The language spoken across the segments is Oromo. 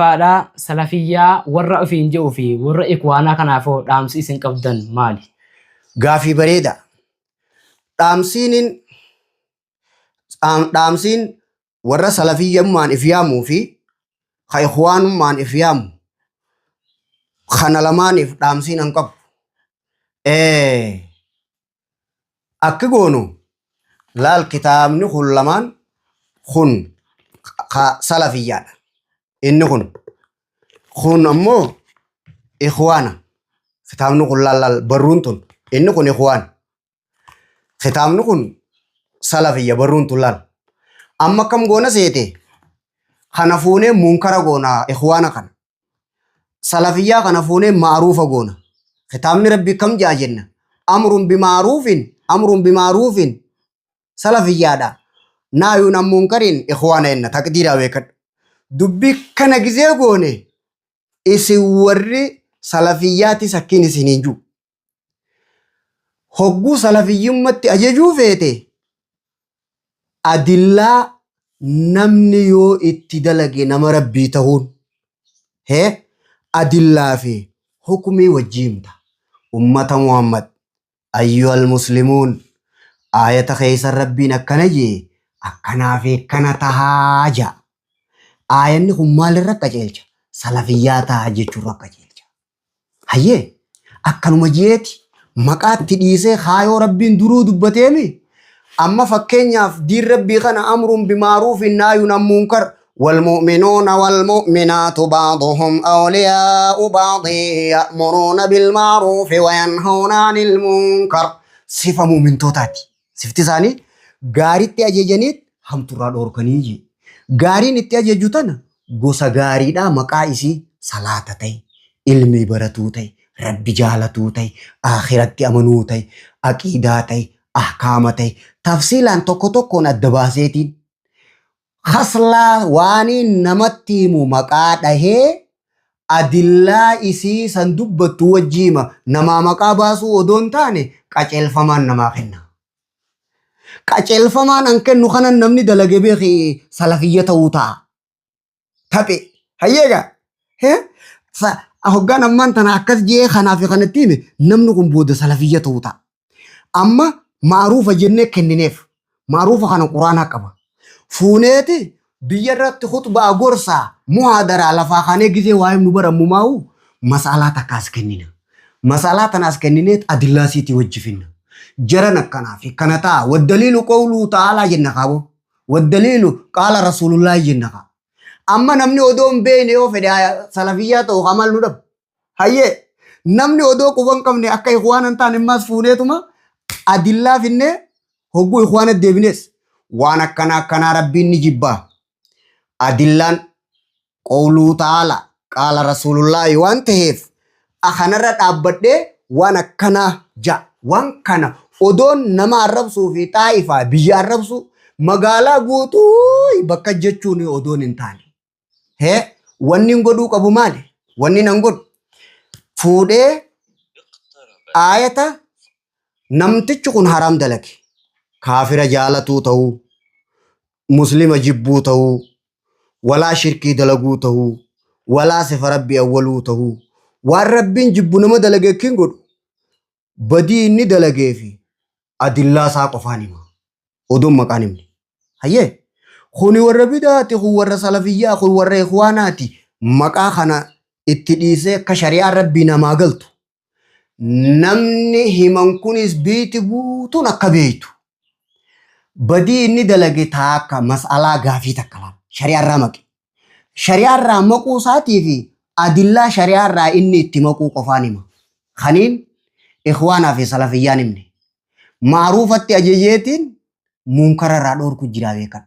Faadhaa salafiyyaa warra ofiin jedhuu fi warra ikwaanaa kanaafoo dhaamsi isin qabdan maali? Gaafii bareeda. Dhaamsiinin dhaamsiin warra salafiyyummaan if yaamuu fi ka ikhwaanummaan if yaamu kana lamaaniif dhaamsiin an qabu. Akki goonu laal, kitaabni kun lamaan kun ka salafiyyaadha. Inni kun ammoo ikhwaana. Kitaabni kun laal laal, barruun tun inni kun ikhwaana. Kitaabni kun salafiyya, barruun tun laal. Amma akkam goona seete? Kana fuunee munkara goona ikhwaana kana. Salafiyyaa kana fuunee ma'aruufa goona. Kitaabni Rabbi kam ja'a jenna. Amrun bima'aruufin, amrun bima'aruufin salafiyyaadha. Naayuun an munkariin ikhwaana jenna, taqdiiraa beekadhu. Dubbii kana gizee goone isin warri salafiyyaatis akkiin isiniin jiru. Hogguu salafiyyummatti ajajuu feete adillaa namni yoo itti dalage nama Rabbii tahuun hee adillaa fi hukumii wajji himta. Ummata Muhammad, ayyuhal muslimuun, aayata keessa Rabbiin akkana jee, akkanaa fi akkana tahaa ja'a. Aayanni kun maalirra qajeelcha? Salafiyyaa taha jechuurra qajeelcha. Hayyee, akkanuma jeeti maqaatti dhiisee kaayoo Rabbiin duruu dubbateemi. Amma fakkeenyaaf diin Rabbii kana amruun bimaaruufin naayuun an munkar, والمؤمنون والمؤمنات بعضهم أولياء بعض يأمرون بالمعروف وينهون عن المنكر. Sifa muumintootaati. Sifti isaanii gaariitti ajajaniit hamturraa dhoorkanii jee. Gaariin itti ajaju tana gosa gaariidhaa maqaa isii salaata ta'e, ilmii baratuu ta'e, Rabbi jaalatuu ta'e, akhiratti amanuu ta'e, aqiidaa ta'e, ahkaama ta'e, tafsiilaan tokko tokkoon adda baaseetiin haslaa waaniin namatti himu maqaa dhahee adillaa isii san dubbattu wajji hima. Namaa maqaa baasuu odoo hin taane qaceelfamaan namaa kenna. Qaceelfamaan an kennu kanan namni dalage beeki salafiyya ta'uu ta'a. Taphe. Hayyeegaa. Hoggaan ammaan tana akkas jee kanaa fi kanatti hime, namni kun booda salafiyya ta'uu ta'a. Amma ma'aruufa jennee kennineef. Ma'aruufa kana quraanaa qaba. Fuuneeti biyya irratti khutbaa, gorsaa, muhaadaraa lafaa kaanee gizee waa'ee nu barammu maa'u mas'alaa takkaas kennina. Mas'alaa tanaas kennineet adillaa siitii wajji finna. Jaran akkanaa fi kana ta'a. Waddaliilu qawluu ta'aalaa jenna kaaboo. Waddaliilu qaala rasuulullaahi jenna kaa. Amma namni odoo hin beekne yoo fedhe salafiyyaa ta'u kamal nu dhabu. Hayyee, namni odoo quba hin qabne akka ikhwaana hin taane ammaas fuuneetuma adillaa finnee hogguu ikhwaana deebinees waan akkana akkanaa Rabbiin ni jibbaa. Adillaan qawluu ta'aala qaala rasuulullaahi waan ta'eef kanarra dhaabbadhee waan akkanaa ja'a. Waan kana odoon nama arrabsuu fi xaa'ifaa biyya arrabsuu magaalaa guutuu bakka jechuun odoon hin taane. Hee, wanni hin godhuu qabu maali? Wanni nan godhu fuudhee aayata namtichi kun haraam dalage. Kaafira jaalatuu ta'uu, muslima jibbuu ta'uu, walaa shirkii dalaguu ta'uu, walaa sifa Rabbii awwaluu ta'uu, waan Rabbiin jibbu nama dalage akkiin godhu badii inni dalagee fi adillaa isaa qofaan hima. Odoon maqaan himne. Hayyee, kuni warra bidaati, kun warra salafiyyaa, kun warra ikhwaanaati. Maqaa kana itti dhiisee akka shari'aan Rabbii namaa galtu. Namni himan kunis biiti guutuun akka beektu. Badii inni dalage taakka mas'alaa gaafii takka laala. Shari'aa irraa maqe. Shari'aa irraa maquu isaatii fi adillaa shari'aa irraa inni itti maquu qofaan hima. Kaniin ikhwaanaa fi salafiyyaan himne. Ma'aruufatti ajajeetiin munkara irraa dhoorku jira beekan.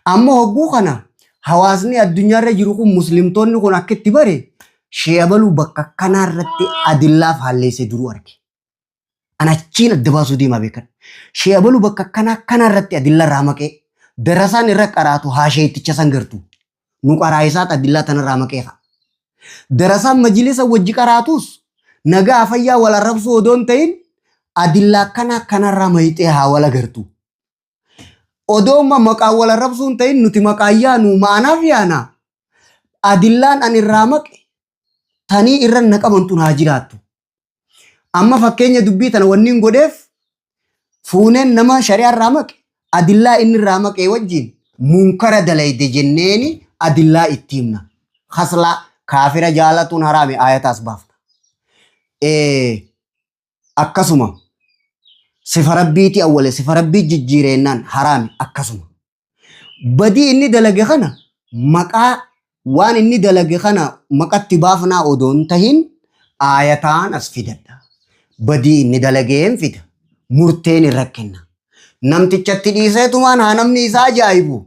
Amma hogguu kana hawaasni addunyaarra jiru kun, muslimtoonni kun akka itti bare, sheebaluu bakka akkanaa irratti adillaaf haalleessee duruu arge. An achiin adda baasuu deemaa beekan. Sheebaluu bakka akkanaa akkanaa irratti adilla irraa maqee darasaan irra qaraatu haa sheeyticha san gartu. Nu qaraa isaat adillaa tanarraa maqee haa. Darasaan majlisa wajji qaraatus nagaa fayyaa wal arrabsuu odoo hin ta'in adillaa akkanaa akkanarraa mayxee haa wal agartu. Odoo maqaan wal arrabsuu hin ta'in nuti maqaan yaanu ma'anaaf yaana. Adillaan an irraa maqe tanii irra na qabantu naa jiraattu. Amma fakkeenya dubbii tana wanni hin godheef fuuneen nama shari'aa irraa maqe adillaa inni irraa maqee wajjin munkara dalayde jenneeni adillaa itti himna. Haslaa kaafira jaalatuun haraami ayataas baafna. Akkasuma sifa rabbiiti awwale sifa rabbii jijjiireennaan haraami akkasuma. Badii inni dalage kana maqaa waan inni dalage kana maqatti baafnaa odoo hin tahin aayataan as fidadha. Badii inni dalageen fida. Murteen irra kenna. Namtichatti dhiiseetumaan haa namni isaa ajaa'ibu.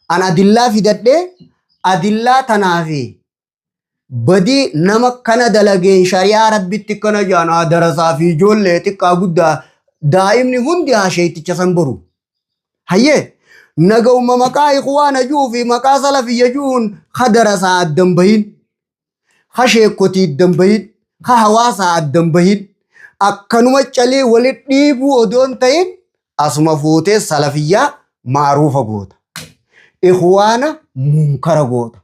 An adillaa fidadhee adillaa tanaa fi badii nama kana dalageen shari'aa rabbitti kana jaan haa darasaa fi ijoollee xiqqaa guddaa daa'imni hundi haa sheeyticha san boru. Hayyee nagauma maqaa ikhwaana juu fi maqaa salafiyya juun ha darasaa addan bahin, ha sheekkotii addan bahin, ha hawaasaa addan bahin akkanuma calii walit dhiibuu odoon ta'in asuma fuutee salafiyyaa ma'aruufa goota. Ikhwaana munkara goota.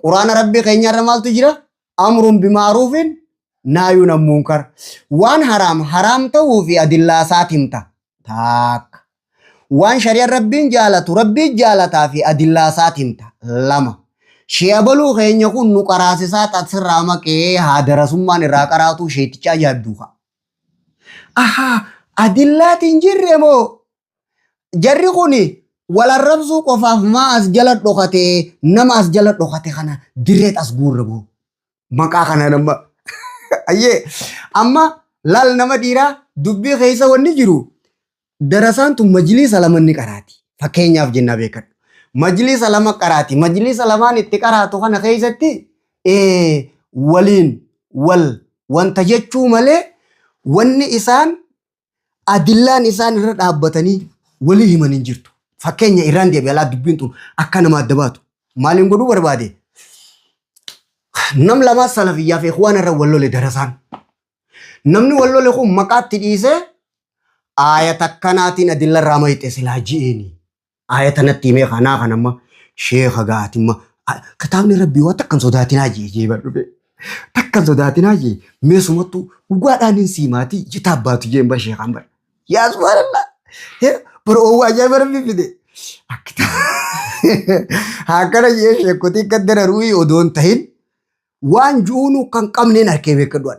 Quraana rabbii keenyarra maaltu jira? Amrun bima'aruufin naayuun an munkar. Waan haraam haraam ta'uu fi adillaa isaat himta. Taakka. Waan shari'aan rabbiin jaalatu rabbiin jaalataa fi adillaa isaat himta. Lama. Shi'a baluu keenya kun nu qaraasisaa xatsirraa maqee haa darasummaan irraa qaraatuu sheeticha ajaa'ibduu ka'a. Ahaa adillaatiin jirre moo jarri kun wal arrabsuu qofaaf maa as jala dhokate nama as jala dhokate kana dirreet as guurre boo maqaa kana nama ayyee amma laal nama dhiiraa dubbii keessa wanni jiru darasaan tun majliisa lama ni qaraati fakkeenyaaf jennaa beekadhu majliisa lama qaraati majliisa lamaan itti qaraatu kana keessatti waliin wal wanta jechuu malee wanni isaan adillaan isaan irra dhaabbatanii walii himan hin jirtu. Fakkeenya irraan deebi'a laa dubbiin tun akka nama adda baatu. Maaliin godhuu barbaade? Nam lamaa salafiyyaa fi ikhwaana irra wal lole darasaan. Namni wal lole kun maqaatti dhiisee aayata akkanaatiin adilla irraa mayxe silaa ji'eeni. Aayata natti himee kanaa kan amma sheeka gaatimma kitaabni rabbii waan takkan sodaatinaa jee jee bar dhufe. Takkan sodaatinaa jee meesumattuu dhugaadhaan hin siimaatii jitaa baatu jeen bar sheekaan bar. Yaa subhaanallah. Bar oowwa ajaa'iba rabbi fide. Akkana jee sheekotii akka dararuu odoo hin tahin waan ju'uunuu kan qabneen harkee beekadhu.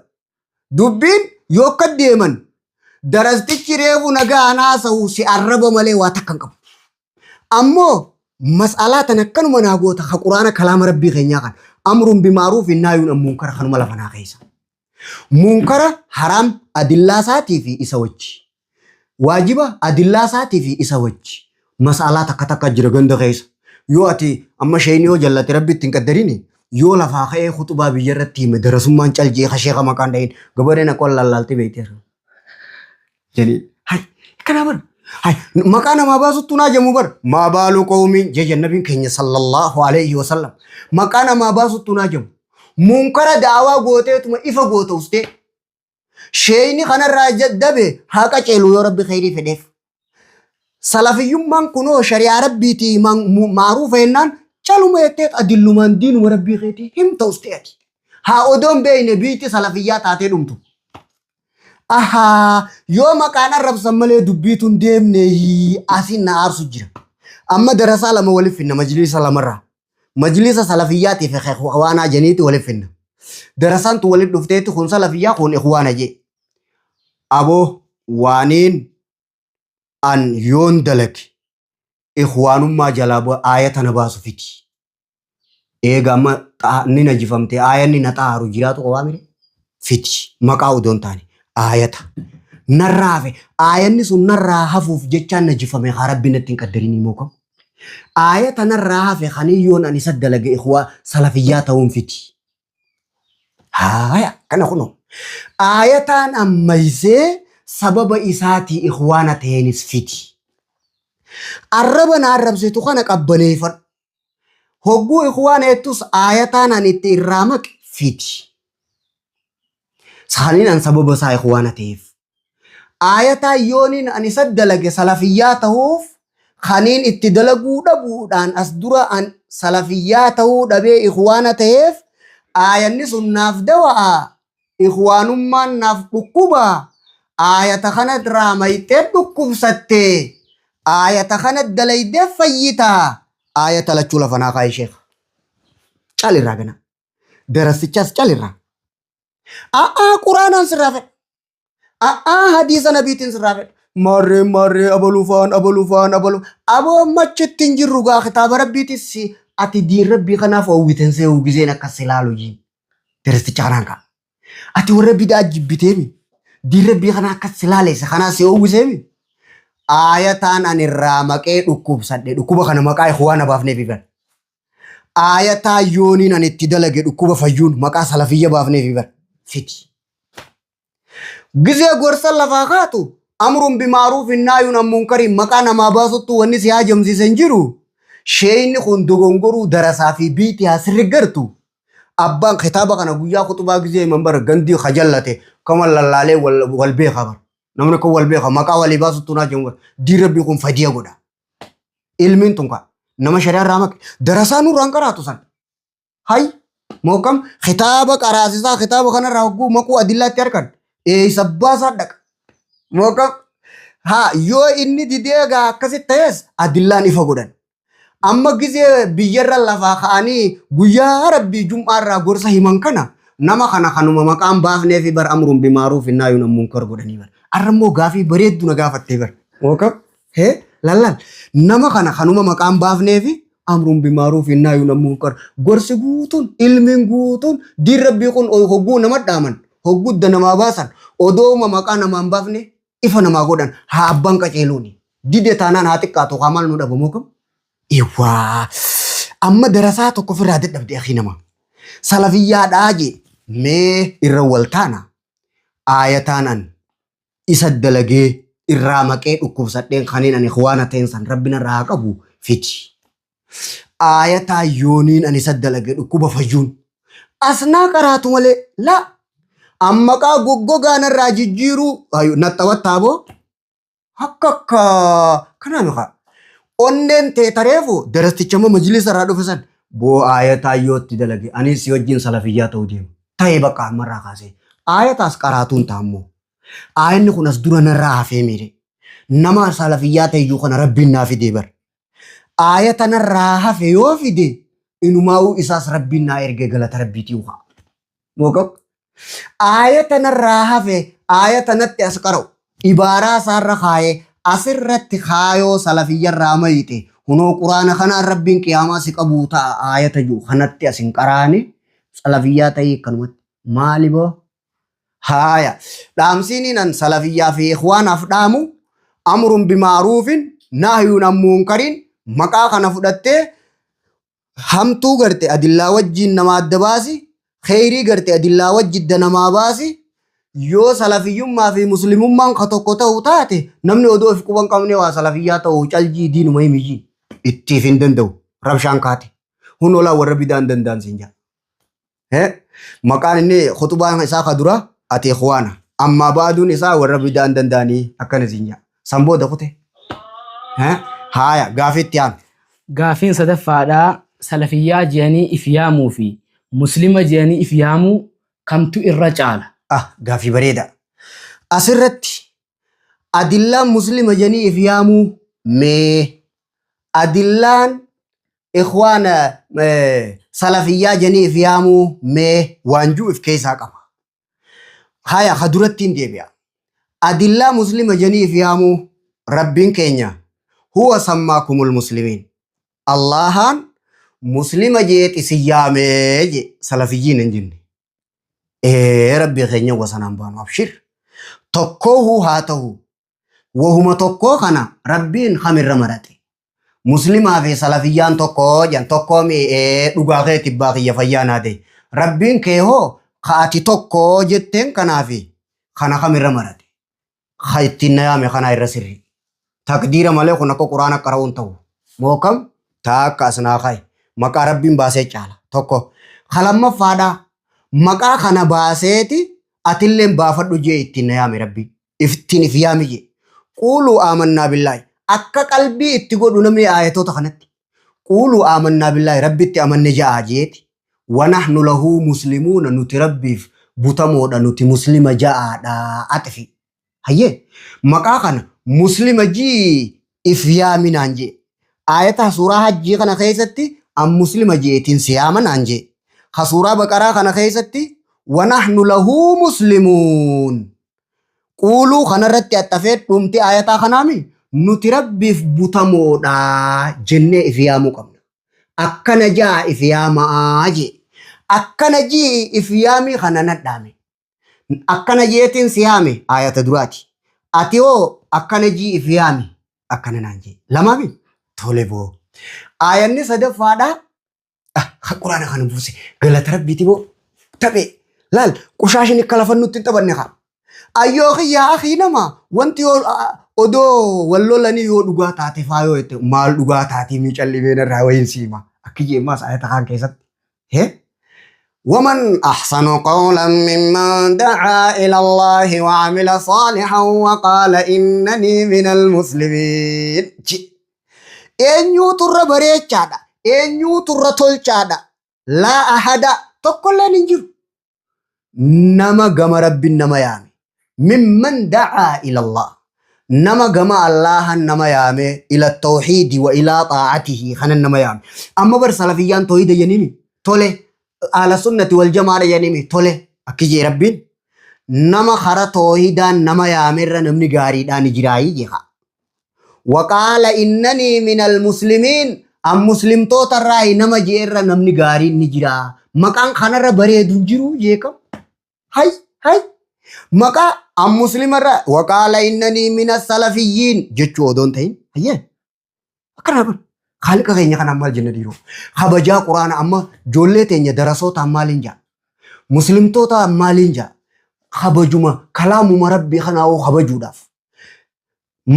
Dubbiin yoo akka deeman darastichi reefu nagaan haasa'u si arraba malee waa takka hin qabu. Ammoo mas'alaa tan akkanuma naa goota ka quraana kalaama rabbii keenyaa kan amrun bimaaruufin naayuun an munkara kanuma lafa naa keessa. Munkara haraam adillaa isaatii fi isa wajji. Waajiba adillaa isaatii fi isa wajji. Mas'alaa takka takka jira ganda keessa. Yoo ati amma sheeyni yoo jallate rabbi itti hin qaddarini yoo lafaa ka'ee khuxubaa biyya irratti hime darasummaan cal jee ka sheeka maqaan dhahin gabareen akka wal lallaaltee beekteera. Jedhee hay akkanaa bar hay maqaa namaa baasuttu naa jamu bar maa baalu qawmiin jeja nabiin keenya sallallahu alayhi wa sallam maqaa namaa baasuttu naa jamu munkara da'awaa gooteetuma ifa goota ustee Sheeyni kanarraa dabe haa qaceelu yoo rabbi kheyrii fedheef. Salafiyyummaan kunoo shari'aa rabbiitii maaruufa jennaan caluma jetteet adillumaan diinuma rabbii keetii himta ustee ati. Haa odoon beeyne biitti salafiyyaa taatee dhumtu. Ahaa yoo maqaan arrabsan malee dubbiituun deemne asin na aarsu jira. Amma darasaa lama waliif finna majliisa lamarraa. Majlisa salafiyyaatii fi ikhwaanaa jeniiti waliif finna. Darasaan tun walitti dhufteetti kun salafiyyaa kun ikhwaana jee. Aboo waaniin an yoon dalage ikhwaanummaa jalaa aayata na baasu fiti. Eega amma ni najifamte aayanni na xaaru jiraatu qabaa mire fiti maqaa odoo hin taane aayata. Narraa hafe aayanni sun narraa hafuuf jechaan najifame haa rabbi natti hin qaddarinii moo kam. Aayata narraa hafe kanii yoon ani isa dalage ikhwaa salafiyyaa ta'uun fiti. Haaya kana kunoo. Aayataan ammaysee sababa isaatii ikhwaana ta'eenis fiti. Arraba na arrabsitu kana qabbaneeffadhu. Hogguu ikhwaana jettus aayataan ani itti irraa maqe fiti. Saaniin an sababa isaa ikhwaana ta'eef. Aayataa yooniin an isa dalage salafiyyaa ta'uuf kaniin itti dalaguu dhabuudhaan as dura an Salafiyyaa ta'uu dhabee ikhwaana ta'eef aayanni sun naaf dawa'a, ikhwaanummaan naaf dhukkuba, aayata kana irraa mayxee dhukkubsatte, aayata kana dalaydee fayyita, aayata lachuu lafa naa kaa'i sheekh. Cal irraa gana. Darastichaas cal irraa. A'aa quraanaan sirraa fedha. A'aa hadiisa nabiitiin sirraa fedha. Maarree maarree abaluu faan abaluu faan abaluu. Aboo machitti hin jirru gaa kitaaba rabbiitis ati diin rabbii kanaaf hawwiten see'u gizeen akkas ilaalu jiin. Darasticha kanaan ka'a. Ati warra bidaa jibbiteemi. Diin rabbii kana akkas ilaaleessa kanaa si hawwiseemi. Aayataan ani irraa maqee dhukkubsadhe dhukkuba kana maqaa ikhwaana baafnee fidan. Aayataa yooniin ani itti dalage dhukkuba fayyuun maqaa salafiyya baafneefi bar fiti. Gizee gorsa lafaa kaatu amrun bimaaruufin naayuun an munkariin maqaa namaa baasuttu wanni si haajamsiise hin jiru. Sheeyni kun dogongoruu darasaa fi biitii haa sirri gartu. Abbaan kitaaba kana guyyaa kutubaa gizee himan bara gandii kajallate kama lallaalee wal beeka bara. Namni kun wal beeka maqaa walii baasuttu naa jedhamu bara. Diin rabbii kun fadiya godha. Ilmiin tun kaa nama shari'aa irraa maqe darasaa nurraa hin qaraatu san. Hay mookam kitaaba qaraasisaa kitaaba kanarraa hogguu maquu adillaatti harkan eessa baasaa dhaqa. Mookam haa yoo inni didee gaa akkasitti ta'es adillaan ifa godhan. Amma gizee biyyarra lafaa ka'anii guyyaa rabbii jum'aarraa gorsa himan kana nama kana kanuma maqaan baafnee fi bar amruun bimaaruuf naayuun ammunkar godhanii bar. Arra immoo gaafii bareeddu na gaafattee bar. Mookam Hee lallal nama kana kanuma maqaan baafneefi amruun bimaaruufi naayuun an munkar gorsi guutuun ilmiin guutuun diin rabbii kun hogguu nama dhaaman hoggudda namaa baasan odooma maqaa namaan baafne ifa namaa godhan haa abbaan qaceeluuni dide taanaan haa xiqqaatu haa maal nu dhabamoo kam Iwwaa amma darasaa tokko ofirraa dadhabde akii nama salafiyyaadhaa jee mee irra wal taana aayataan an isa dalagee irraa maqee dhukkubsadheen kaniin ani ikhwaana ta'een san rabbi narraa haa qabu fidi. Aayataa yooniin ani isa dalage dhukkuba fayyuun asnaa qaraatu malee laa ammaqaa goggogaa narraa jijjiiruu naxxawattaa boo akka akka kanaa mikaa. Onneen tee tareefu darasticha amma majlisa irraa dhufe san boo aayataa yootti dalage anis si wajjin salafiyyaa ta'uu deema. Ta'e bakka ammarraa kaasee aayataas qaraatuun taammoo. Aayanni kun as dura narraa hafee miire. Nama salafiyyaa ta'e iyyuu kana rabbiin naa fidee bar. Aayata narraa hafe yoo fide inumaa'uu isaas rabbiin naa ergee galata rabbiitii ukaa. Mooqab. Aayata narraa hafe aayata natti as qara'u ibaaraa isaarra kaayee asirratti kaayoo salafiyyarraa mayite hunoo quraana kanaan rabbiin qiyaamaa si qabuu ta'a aayata jiru kanatti as hin qaraane salafiyyaa ta'ii akkanumatti maali boo Haaya. Dhaamsiiniin an salafiyyaa fi ikhwaanaaf dhaamu amrun bimaaruufin nahyuun an munkariin maqaa kana fudhattee hamtuu garte adillaa wajjiin nama adda baasi kheyrii garte adillaa wajjidda namaa baasi yoo salafiyyummaa fi muslimummaan ka tokko ta'u taate namni odoo if quban qabne waa salafiyyaa ta'u caljii diinuma himiyyi ittiif hin danda'u rabshaan kaate hunolaa warra bidaan danda'an siin jedha. He? Maqaan inni khuxubaan isaa ka dura ati ikhwaana. Ammaa baaduun isaa warra bidaan danda'anii akkana siin jedha. San booda kute. He? Haaya gaafii itti aanu. Gaafiin sadaffaadhaa salafiyyaa je'anii if yaamuu fi muslima je'anii if yaamuu kamtu irra caala? Ah gaafii bareeda. Asirratti adillaan muslima jedhanii if yaamuu mee adillaan ikhwaana salafiyyaa jedhanii if yaamuu mee waan jiru if keessaa qaba. Haya ka duratti hin deebi'a. Adillaa muslima jedhanii if yaamuu rabbiin keenya huwa sammaakumul muslimiin. Allahaan muslima jeet isin yaamee je salafiyyiin hin jenne. Ee rabbii keenya wasanaan baanu abshir. Tokkoohuu haa ta'u Wahuma tokkoo kana Rabbiin kamirra maraxe. Muslimaa fi salafiyyaan tokko jedhan tokkoo mi ee dhugaa kee tibbaa kiyya fayyaa naa ta'e. Rabbiin kee hoo ka ati tokko jetteen kanaa fi kana kamirra marate. Ka ittiin na yaame kanaa irra sirrii. Takdiira malee kun akka quraana qara'uun ta'u. Mookam taakka as naa ka'e. Maqaa Rabbiin baasee caala. Tokko. Ka lammaffaadhaa maqaa kana baaseeti atilleen baafadhu jee ittiin na yaame Rabbiin. Iftiin if yaami jee. Quuluu aamannaa billaahi. Akka qalbii itti godhu namni aayatoota kanatti. Quuluu aamannaa billaahi, Rabbitti amanne ja'a jeeti. Wanahnu lahu muslimuuna, nuti Rabbiif butamoodha, nuti muslima ja'aadha axfi. Hayyee, maqaa kana muslima jii if yaami naan jee. Aayata suuraa Hajjii kana keessatti an muslima jeetiin si yaama naan jee. Ka suuraa Baqaraa kana keessatti wanahnu lahu muslimuun. Quuluu kanarratti axxafee dhumti aayataa kanaami nuti Rabbiif butamoodha jennee if yaamuu qabna. Akkana jaa if yaama'aa jee. Akkana jii if yaamii kana nadhaame. Akkana jeetiin si yaame aayata duraati. Ati hoo akkana jii if yaami akkana naan jee. Lamaami tole boo. Aayanni sadaffaadhaa. Ah, quraana kana buuse galata Rabbiiti boo. Taphee laal qushaashin akka lafa nutti hin taphanne kaa. Ayyoo kiyyaa akii nama wanti yoo odoo wal lolanii yoo dhugaa taate faa yoo jette maal dhugaa taatii miicalli irraa wayiin siima. Akki jeemmaas ayata kaan keessatti. Hee? ومن أحسن قولا ممن دعا إلى الله وعمل صالحا وقال إنني من المسلمين. Eenyuutu irra bareechaadha? Eenyuutu irra tolchaadha? Laa ahada, tokkolleen hin jiru. Nama gama Rabbiin nama yaame. Mimman dacaa ila Allah. Nama gama Allahan nama yaame, ila tawxiidi wa ilaa xaa'atihi kanan nama yaame. Amma bar salafiyyaan tawhiida jenimi tole, ahla sunnati wal jamaadha jenimi tole, akki jee Rabbiin. Nama kara tawhiidaan nama yaamerra namni gaariidhaan jiraayii jeha. Waqaala innanii minal muslimiin, an muslimtoota irraa nama jeerra namni gaariin ni jira. Maqaan kanarra bareedu hin jiru jeekam. Hay hay. Maqaa an muslimarra waqaala innanii minas salafiyyiin jechuu odoo hin ta'in. Hayyee. Akkana kun. Haaliqa keenya kanaan maal jenna dhiiroo? Kabajaa quraana amma ijoollee teenya darasootaan maaliin jaa? Muslimtootaan maaliin jaa? Kabajuma kalaamuma Rabbii kanaa hoo kabajuudhaaf.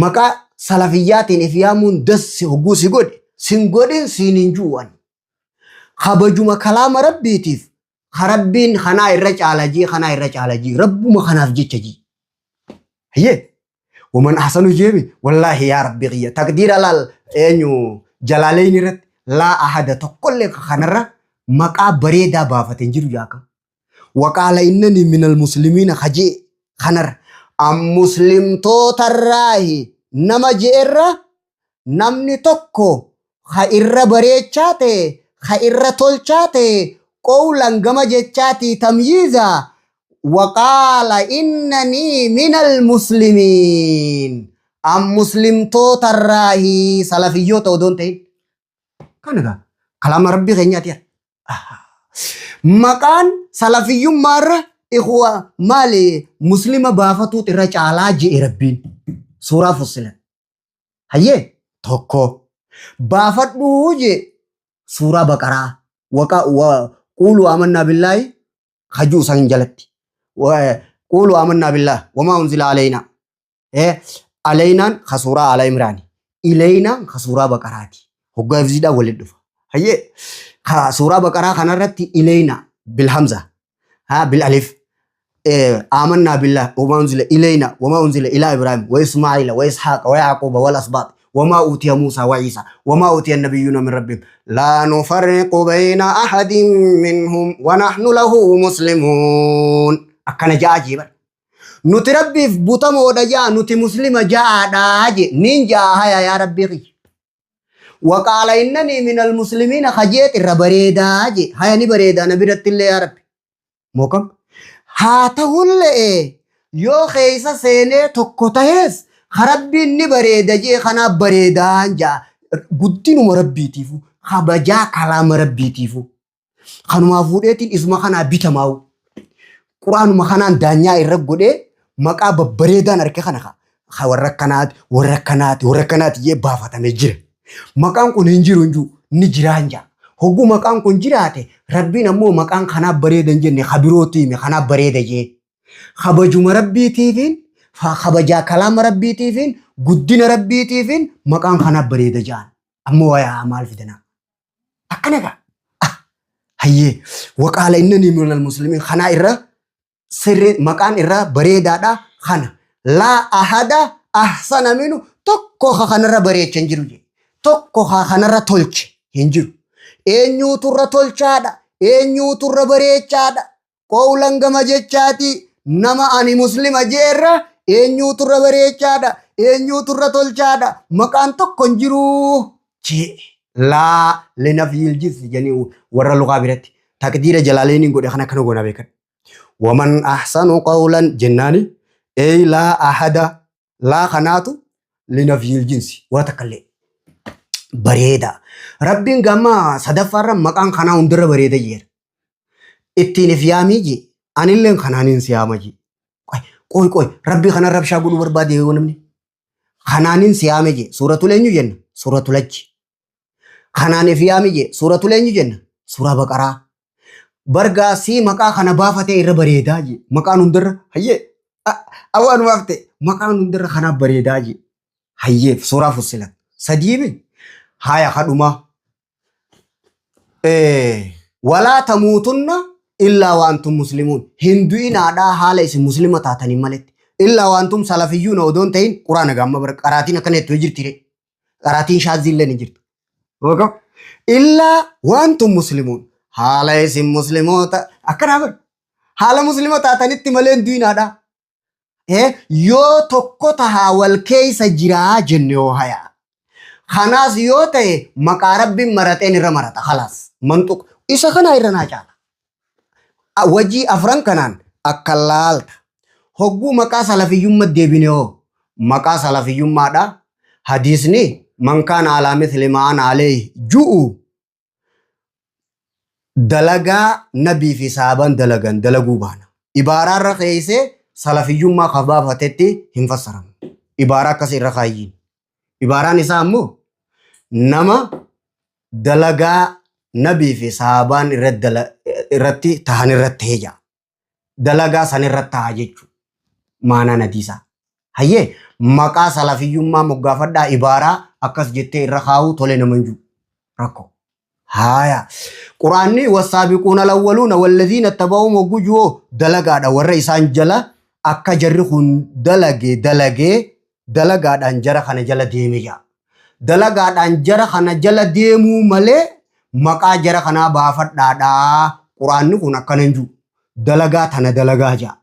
Maqaa salafiyyaatiin if yaamuun dassi hogguu si godhe sin godhin siin hin ju'an. Kabajuma kalaama Rabbiitiif ka Rabbiin kanaa irra caala jee, kanaa irra caala jee, Rabbuma kanaaf jecha jee. Hayyee. Waman ahsanu jeemi wallaahi yaa Rabbi kiyya taqdiira laal eenyu Jalaaleyn irratti laa ahada tokkollee kanarra maqaa bareedaa baafate hin jiru jaaka. Waqaala innanii minal muslimiina kajee kanarra an muslimtootarraahi nama je'erra namni tokko ka irra bareechaa ta'e, ka irra tolchaa ta'e, qowlan gama jechaatii tamyiiza, waqaala innanii minal muslimiin, an muslimtootarraahi, salafiyyoota odoo hin ta'in. Kana gaa kalaama Rabbii keenyaati yaa. Maqaan salafiyyummaarra ikhwa maali muslima baafatuutu irra caalaa je'e Rabbiin. Suuraa Fussilat. Hayyee, tokko baafadhuu jee suuraa Baqaraa waqa wa quulu amannaa billaahi hajuu san jalatti. Quulu amannaa billaah wamaa unzila aleynaa. Aleynaan ka suuraa Ala Imraani. Ileynaan ka suuraa Baqaraati. Hoggaa ifziidhaan walitti dhufa. Hayyee, ka suuraa Baqaraa kanarratti ileynaa bil hamza ها بالالف آمنا بالله وما أنزل إلينا وما أنزل إلى إبراهيم وإسماعيل وإسحاق ويعقوب والأسباط وما أوتي موسى وعيسى وما أوتي النبيون من ربهم لا نفرق بين أحد منهم ونحن له مسلمون. أكن جاء جيبا nuti Rabbiif butamoodha jaa, nuti muslima ja'aadha je nin jaa. Haya yaa Rabbii kiyya, waqaala innanii minal muslimiina kajeet irra bareedaa je. Haya, ni bareedaa na biratti illee yaa Rabbi mookam haa ta'ullee, yoo keessa seenee tokko tahees Rabbiin ni bareeda jee kanaaf bareedaan jaa. Guddinuma Rabbiitiifu, kabajaa kalaama Rabbiitiifu, kanumaa fuudheetiin isuma kanaa bitamaa'u, quraanuma kanaan daanyaa irra godhee maqaa babbareedaan arge kana ka warra akkanaati, warra akkanaati, warra akkanaati jee baafatamee jira. Maqaan kun hin jiru hin jiru, ni jiraan jaa. Hogguu maqaan kun jiraate, Rabbiin ammoo maqaan kanaaf bareeda hin jenne, ka birootti hime kanaaf bareeda jee. Kabajuma Rabbiitiifiin, kabajaa kalaama Rabbiitiifiin, guddina Rabbiitiifiin maqaan kanaaf bareeda jaan. Ammoo wayaa maal fidanaa? Akkana gaa. Hayyee, waqaala innanii minal muslimiin kanaa irra sirri maqaan irra bareedaadha kana. Laa ahada ahsana minu, tokko ka kanarra bareecha hin jiru jedhe. Tokko ka kanarra tolche Hin jiru. Eenyuutu irra tolchaadha? Eenyuutu irra bareechaadha? Qowlan gama jechaati nama ani muslima jeerra eenyuutu irra bareechaadha? Eenyuutu irra tolchaadha? Maqaan tokko hin jiru. Jee laa linafyil jinsi jedhanii warra lugaa biratti taqdiira jalaaleeniin godhe kana akkana goona beekan. Waman ahsanu qawlan jennaani ey laa ahada laa kanaatu linafyil jinsi waa takka illee bareeda. Rabbiin gama sadaffaarra maqaan kanaa hundarra bareeda jeera. Ittiin if yaamii jee anilleen kanaanin si yaama jee. Qoy qoy rabbii kana rabshaa godhuu barbaade yoo namni. Kanaanin si yaame jee suuratul eenyu jenna suuratul hajji. Kanaan if yaami jee suuratul eenyu jenna suuraa baqaraa. Bargaa sii maqaa kana baafatee irra bareedaa jee maqaan hundarra hayyee awwaanumaaf ta'e maqaan hundarra kanaaf bareedaa jee hayyee suuraa fussilat sadiimi haya kadhumaa. Walaa tamuutunna illaa waantum muslimuun hin du'inaadhaa haala isin muslima taatanii maletti. Illaa waantum salafiyyuuna odoon ta'in quraana gaamma bara qaraatiin akkana jettu jirti ree. Qaraatiin shaazziillee ni jirtu. Oga. Illaa waantum muslimuun haala isin muslimoota akkanaa bara. Haala muslima taatanitti malee hin du'inaadhaa. Yoo tokko tahaa wal keessa jiraa jenne yoo hayaa. Kanaas yoo ta'e maqaa rabbiin maraxeen irra marata khalaas. Manxuq isa kana irra naa caala. Wajii afran kanaan akka laalta. Hogguu maqaa salafiyyummaa deebine hoo maqaa salafiyyummaadha. Hadiisni man kaana alaa mithli ma ana alayhi ju'u dalagaa nabii fi sahaabaan dalagan dalaguu baana. Ibaaraa irra keeysee salafiyyummaa ka baafatetti hin fassaramu. Ibaaraa akkasii irra kaayyiin. Ibaaraan isaa ammoo nama dalagaa nabii fi sahaabaan irratti tahan irratti ta'ee jira. Dalagaa san irratti ta'a jechuudha. Maanaan hadiisaa. Hayyee maqaa salafiyyummaa moggaafadhaa ibaaraa akkas jettee irra kaa'uu tole nama hin jiru. Rakkoo. Haaya. Quraanni wassaabiquuna lawwaluuna wallaziina taba'uum hogguu jiru dalagaadha warra isaan jala akka jarri kun dalage dalagee dalagaadhaan jara kana jala deeme jaa. Dalagaadhaan jara kana jala deemuu malee maqaa jara kanaa baafadhaadhaa. Quraanni kun akkana hin jiru. Dalagaa tana dalagaa jaa.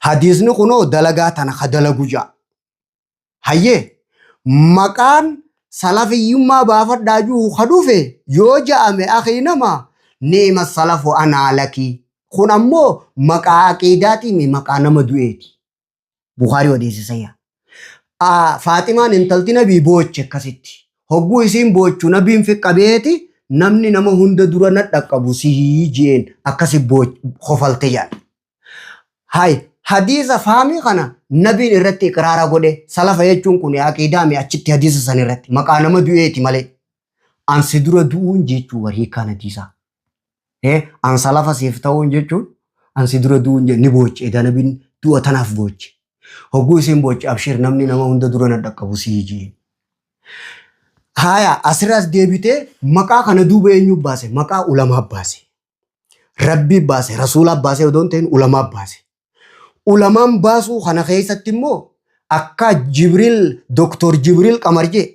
Hadiisni kunoo dalagaa tana ka dalagu jaa. Hayyee maqaan salafiyyummaa baafadhaa jiru ka dhufe yoo ja'ame akii nama ni'ima salafu anaa laki. Kun ammoo maqaa aqiidaatii maqaa nama du'eeti. Bukaarii odeessisa yaa. Faaximaan intalti nabii booche akkasitti. Hogguu isiin boochu nabiin fiqqabeeti namni nama hunda dura na dhaqqabu sihii jeen akkasi kofalte jedhan. Hay hadiisa faamii kana nabiin irratti iqraara godhe salafa jechuun kun aqiidaa mi achitti hadiisa san irratti maqaa nama du'eeti malee. An si dura du'uun jechuu war hiikkaan hadiisaa. An salafa siif ta'uun jechuun an si dura du'uun ni booche edaa nabiin du'a tanaaf booche. Hogguu isiin booche abshir namni nama hunda dura na dhaqqabu sii jeen. Haya asirraas deebitee maqaa kana duuba eenyu baase? Maqaa ulamaa baase. Rabbii baase, rasuulaa baase odoo hin ta'in ulamaa baase. Ulamaan baasuu kana keessatti immoo akka Jibriil Doktor Jibriil Qamar jee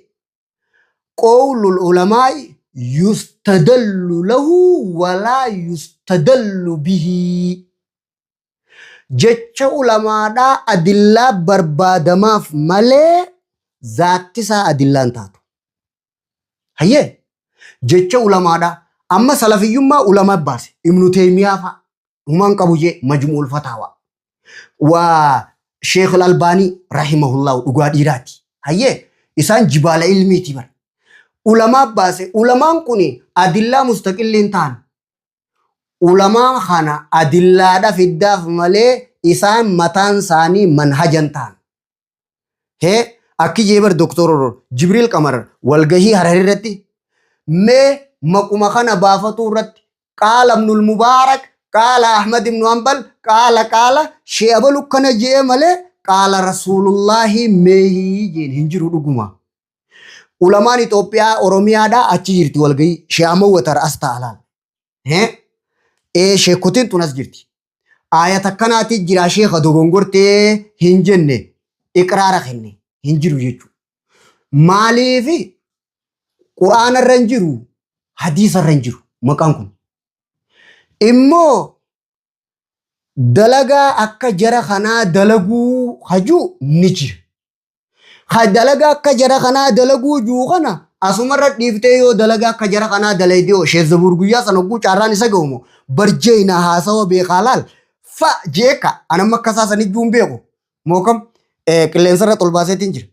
qawlul ulamaa'i yustadallu lahu walaa yustadallu bihi. Jecha ulamaadhaa adillaa barbaadamaaf malee zaattisaa adillaan taatu. Hayyee jecha ulamaadhaa amma salafiyyummaa ulamaa baase Ibnu Teeymiyaa fa'a humaan qabu jee majmu'ul fataawaa waa Sheekh Albaanii rahimahullahu dhugaa dhiiraati. Hayyee isaan jibaala ilmiiti bara. Ulamaa baase ulamaan kun adillaa mustaqilliin ta'an ulamaa kana adillaadha fiddaaf malee isaan mataan isaanii manhajan ta'an. Hee akki jee bar Doktor Jibriil Qamar walgahii Harar irratti mee maquma kana baafatuu irratti qaala Ibnul Mubaarak qaala Ahmad ibnu Hanbal qaala qaala shee abalu kana jee malee qaala Rasuulullaahi meehii jeen hin jiru dhuguma. Ulamaan Itoophiyaa Oromiyaadhaa achi jirti walgahii shee Ahmad Watar as ta'a laal. Hee ee sheekotiin tun as jirti. Aayata akkanaati jira sheeka dogongortee hin jenne iqraara kenne hin jiru jechuudha. Maaliif Qur'aana irra hin jiru, hadiisa irra hin jiru maqaan kun. Immoo dalagaa akka jara kanaa dalaguu hajuu ni jira. Ka dalagaa akka jara kanaa dalaguu jiru kana asumarra dhiiftee yoo dalagaa akka jara kanaa dalaydee hoo Sheekh Zabuur guyyaa sana hogguu caarraan isa ga'u moo barjeeyna haasawa beekaa laal fa jeeka anamma akka isaa sanii juun beeku moo kam qilleensarra tolbaaseetiin jira.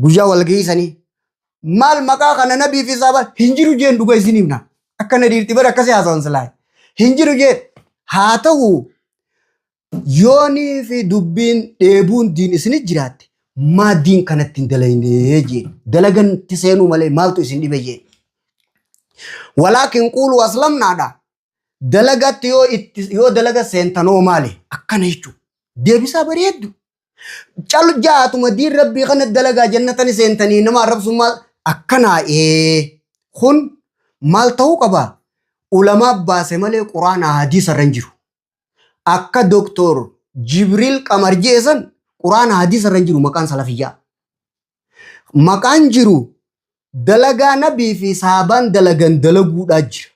Guyyaa walgahii sanii maal maqaa kana nabii fi saaba hin jiru jeen dhuga isin himna. Akkana dhiirti bara akkasii haasawan silaa hin jiru jeen haa ta'u. Yoonii fi dubbiin dheebuun diin isinit jiraatte maa diin kanatti hin dalaynee jeen. Dalagantti seenuu malee maaltu isin dhibe jeen. Walaakin quuluu aslamnaadha. Dalagatti yoo itti yoo dalaga seentanoo maali? Akkana jechuudha. Deebisaa bareeddu. Cal jaatuma diin rabbii kana dalagaa jannatani seentanii nama arrabsummaa akkanaa ee kun maal ta'uu qaba? Ulamaa baase malee quraanaa hadiisa irra hin jiru. Akka Doktor Jibriil Qamar je'e san Quraana hadiisa irra hin jiru maqaan salafiyyaa. Maqaan jiru dalagaa nabii fi sahabaan dalagan dalaguudhaa jira.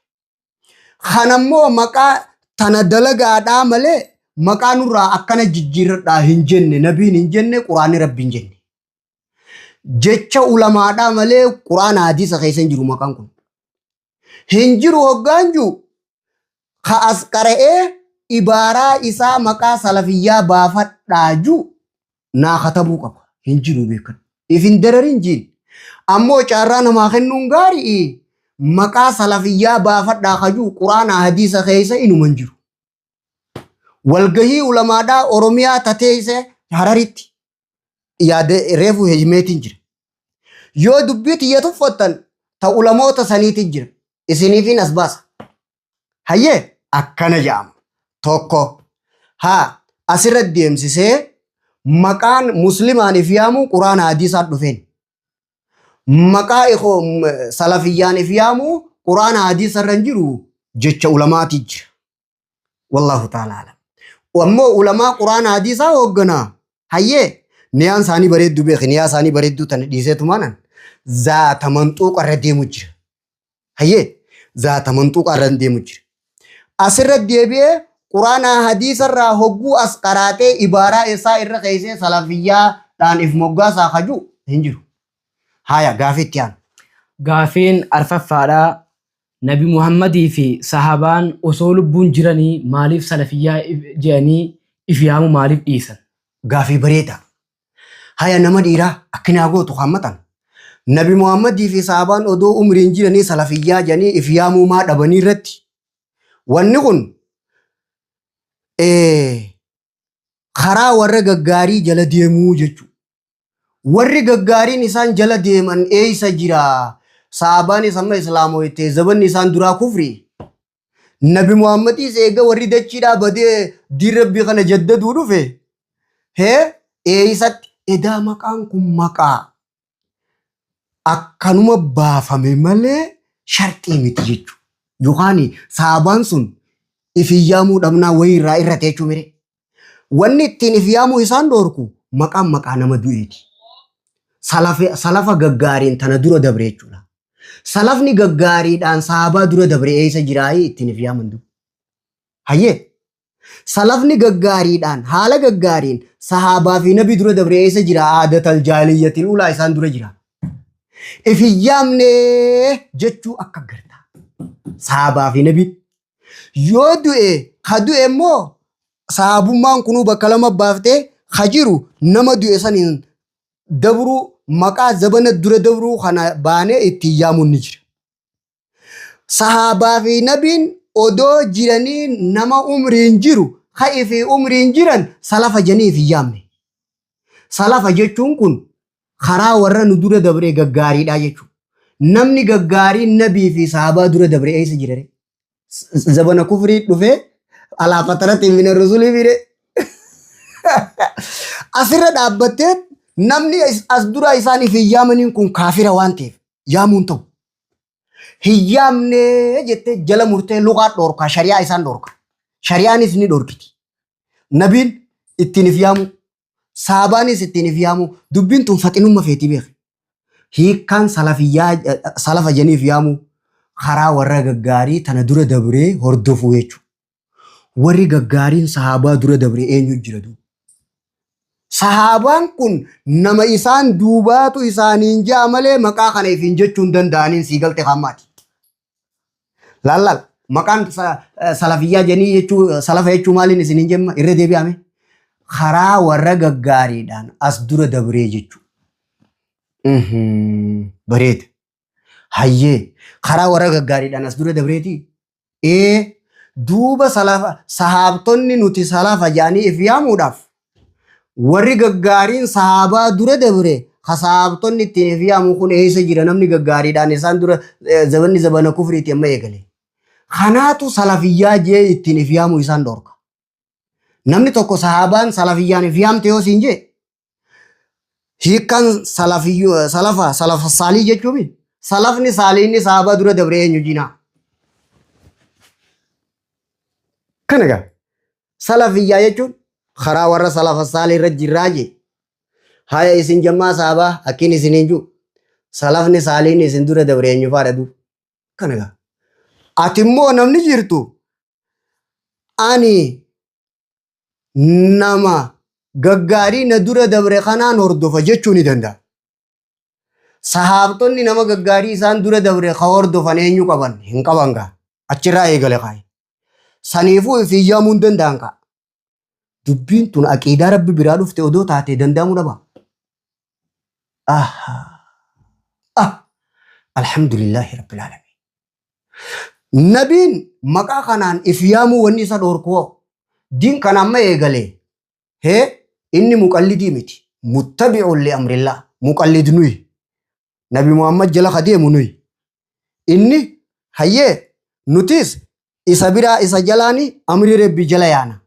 Kanammoo maqaa tana dalagaadhaa malee maqaa nurraa akkana jijjiirradhaa hin jenne nabiin hin jenne quraanni rabbi hin jenne. Jecha ulamaadhaa malee quraana hadiisa keessa hin jiru maqaan kun. Hin jiru hoggaan jiru ka as qara'ee ibaaraa isaa maqaa salafiyyaa baafadhaa ju naa katabuu qaba. Hin jiru beekan. If hin dararin jiin. Ammoo caarraa namaa kennuun gaarii maqaa salafiyyaa baafadhaa ka jiru quraana hadiisa keessa inuma hin jiru. Walgahii ulamaadhaa Oromiyaa tateesse Hararitti yaada reefu himeetiin jira. Yoo dubbii tiyya tuffattan ta ulamoota saniitiin jira. Isiniifin as baasa. Hayyee akkana jedhama. Tokko haa asirra deemsisee maqaan muslimaan if yaamuu quraana hadiisaan dhufeen. Maqaa ikoo salafiyyaan if yaamuu quraana hadiisa irra hin jiru jecha ulamaatii jira. Wallaahu ta'ala alam. Ammoo ulamaa quraana hadiisaa hoogganaa. Hayyee niyaan isaanii bareedduu beeki niyaa isaanii bareedduu tana dhiiseetumaanan zaata manxuuqa irra deemu jira. Hayyee zaata manxuuqa irra deemu jira. Asirra deebi'ee quraana hadiisa irraa hogguu as qaraatee ibaaraa isaa irra keessee salafiyyaa dhaan if moggaasaa kaju hin jiru. Haya gaafii itti aanu. Gaafiin arfaffaadhaa Nabi Muhammadii fi sahabaan osoo lubbuun jiranii maaliif salafiyyaa je'anii if yaamuu maaliif dhiisan? Gaafii bareedaa. Haya nama dhiiraa akkinaa gootu haammatan. Nabi Muhammadii fi sahabaan odoo umriin jiranii salafiyyaa jedhanii if yaamuu maa dhabanii irratti wanni kun karaa warra gaggaarii jala deemuu jechuudha. Warri gaggaariin isaan jala deeman eeysa jira? Sahaabaanis amma islaamoyte zabanni isaan duraa kufri. Nabi Muhammadiis eega warri dachiidhaa badee diin rabbii kana jaddaduu dhufe hee eeysatti edaa maqaan kun maqaa akkanuma baafame malee sharxii miti jechuudha. Yookaan sahaabaan sun ifin yaamuu dhabnaa wayii irraa irrate jechuu mire. Wanni ittiin if yaamuu isaan dhoorku maqaan maqaa nama du'eeti. Salafa gaggaariin tana dura dabre jechuudha. Salafni gaggaariidhaan sahabaa dura dabre eessa jiraayii ittiin if yaaman du'u. Hayyee. Salafni gaggaariidhaan haala gaggaariin sahaabaa fi nabi dura dabre eessa jira aadatal jaaliyyatil ulaa isaan dura jira. If hin yaamne jechuu akka garta. Sahabaa fi nabi Yoo du'e ka du'e immoo sahaabummaan kunuu bakka lama baaftee ka jiru nama du'e saniin dabruu maqaa zabana dura dabruu kana baanee ittiin yaamuun ni jira. Sahaabaa fi nabiin odoo jiranii nama umriin jiru ka ifii umriin jiran salafa janii if hin yaamne. Salafa jechuun kun karaa warra nu dura dabree gaggaariidha jechuudha. Namni gaggaariin nabii fi sahabaa dura dabre eessa jira ree? Zabana kufrii dhufee alaa fataratiin mina rusulii fide. Asirra dhaabbattee namni as dura isaan if hin yaamaniin kun kaafira waan ta'eef yaamuun ta'u. Hin yaamnee jettee jala murtee luqaa dhorkaa shari'aa isaan dhorka. Shari'aanis ni dhorkiti. Nabiin ittiin if yaamuu. Saabaanis ittiin if yaamuu. Dubbiin tun faxinumma feetii beeki. Hiikkaan salafiyyaa salafa janiif yaamu karaa warra gaggaarii tana dura dabree hordofuu jechuudha. Warri gaggaariin sahaabaa dura dabree eenyu jira duuba? Sahaabaan kun nama isaan duubaatu isaaniin ja'a malee maqaa kana ifiin jechuu hin danda'aniin sii galte hammaati. Laal laal maqaan salafiyyaa jedhanii jechuu salafa jechuu maaliin isiniin jemma irra deebi'ame? Karaa warra gaggaariidhaan as dura dabree jechuu. Bareeda. Hayyee karaa warra gaggaariidhaan as dura dabreetii? Ee duuba salafa sahaabtonni nuti salafa jedhanii if yaamuudhaaf warri gaggaariin sahaabaa dura dabre ka sahaabtonni ittiin if yaamu kun eessa jira namni gaggaariidhaan isaan dura zabanni zabana kufriiti amma eegale. Kanaatu salafiyyaa jee ittiin if yaamu isaan dhorka. Namni tokko sahaabaan salafiyyaan if yaamte yoo siin jee hiikkaan salafiyyuu salafa salafa saalii jechuumi. Salafni saaliinni sahaabaa dura dabre eenyu jiinaa? Kana gaa salafiyyaa jechuun karaa warra salafa saalii irra jirraa jee. Haya isin jammaa sahaabaa akkiin isiniin jiru. Salafni saaliinni isin dura dabre eenyu faadha du. Kana gaa. Ati immoo namni jirtu ani nama gaggaarii na dura dabre kanaan hordofa jechuu ni danda'a. Sahaabtonni nama gaggaarii isaan dura dabre ka hordofan eenyu qaban hin qaban gaa. Achirraa eegale kaaye. Saniifuu if iyyaamuu hin danda'an kaa. Dubbiin tun aqiidaa rabbi biraa dhufte odoo taatee danda'amuu dhaba. Ahaa. Ah. Alhamdulillaahi rabbil aalamiin. Nabiin maqaa kanaan if yaamuu wanni isa dhoorku hoo? Diin kana amma eegale. Hee inni muqallidii miti. Muttabi'un li amrillah. Muqallid nuyi. Nabi Muhammad jala ka deemu nuyi. Inni hayyee nutis isa biraa isa jalaani amrii Rabbi jala yaana.